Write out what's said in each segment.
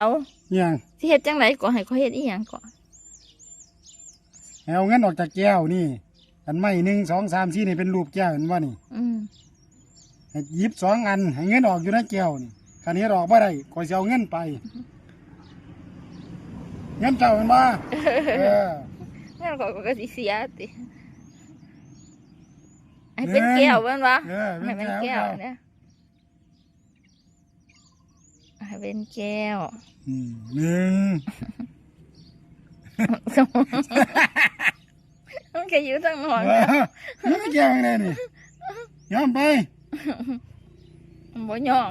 ເອົາ ອີ່ຫຍັງ? ຊິເຮັດຈັ່ງໃດກໍ ໃຫ້ຂ້ອຍເຮັດອີ່ຫຍັງກໍ? ໃຫ້ເອົາເງິນອອກຈາກແກ້ວນີ້ ອັນໄມ້ ໜຶ່ງ ສອງ ສາມ ສີ່ ນີ້ເປັນຮູບແກ້ວແມ່ນບໍ່ນີ້? ອືມ ໃຫ້ຫຍິບສອງອັນ ໃຫ້ເງິນອອກຢູ່ໃນແກ້ວນີ້. ຄັນເຮັດອອກບໍ່ໄດ້ ຂ້ອຍຊິເອົາເງິນໄປ. ເງິນເຈົ້າແມ່ນບໍ່? ເອີ ເງິນຂ້ອຍກໍຊິເສຍຕິ. ໃຫ້ເປັນແກ້ວແມ່ນບໍ່? ເອີ ໃຫ້ເປັນແກ້ວ ເປັນແກ້ວເດີ. ໃຫ້ເປັນແກ້ວ. ອືມ ໜຶ່ງ ສອງ ມັນກໍຢູ່ທາງນອກ. ເອີ ມັນແກ້ວຈັ່ງໃດນີ້? ຍອມໄປ? ບໍ່ຍອມ.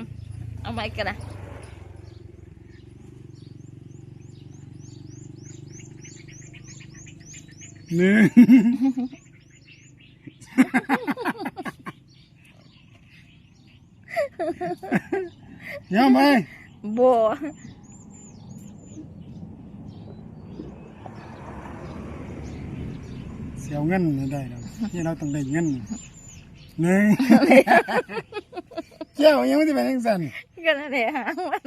ເອົາໃໝ່ກໍໄດ້. ໜຶ່ງ ຍອມໄປ? ບໍ່. ຊິເອົາເງິນໃຫ້ໄດ້ດອກ ນີ້ລາວຕ້ອງໄດ້ເງິນ. ໜຶ່ງ ແກ້ວຫຍັງມັນຊິເປັນຈັ່ງຊັ້ນ? ກໍນັ້ນແຫຼະຫາງມັນ.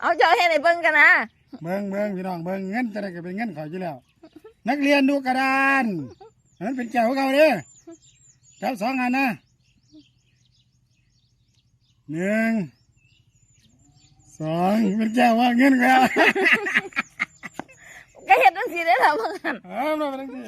ເອົາ ເຈົ້າເຮັດໃຫ້ເບິ່ງກັນນະ. ເບິ່ງ ເບິ່ງ ພີ່ນ້ອງເບິ່ງ ເງິນຈັ່ງໃດກໍເປັນເງິນຂ້ອຍຢູ່ແລ້ວ. ນັກຮຽນດູກະດານ ໃຫ້ມັນເປັນແກ້ວຄືເກົ່າເດີ. ຈັບສອງອັນນະ. ໜຶ່ງ ສອງ ເປັນແກ້ວວ່າເງິນກໍ ກໍເຮັດຈັ່ງຊີ້ເດ້ລະ ວ່າຊັ້ນ. ເອີ ມັນເປັນຈັ່ງຊີ້.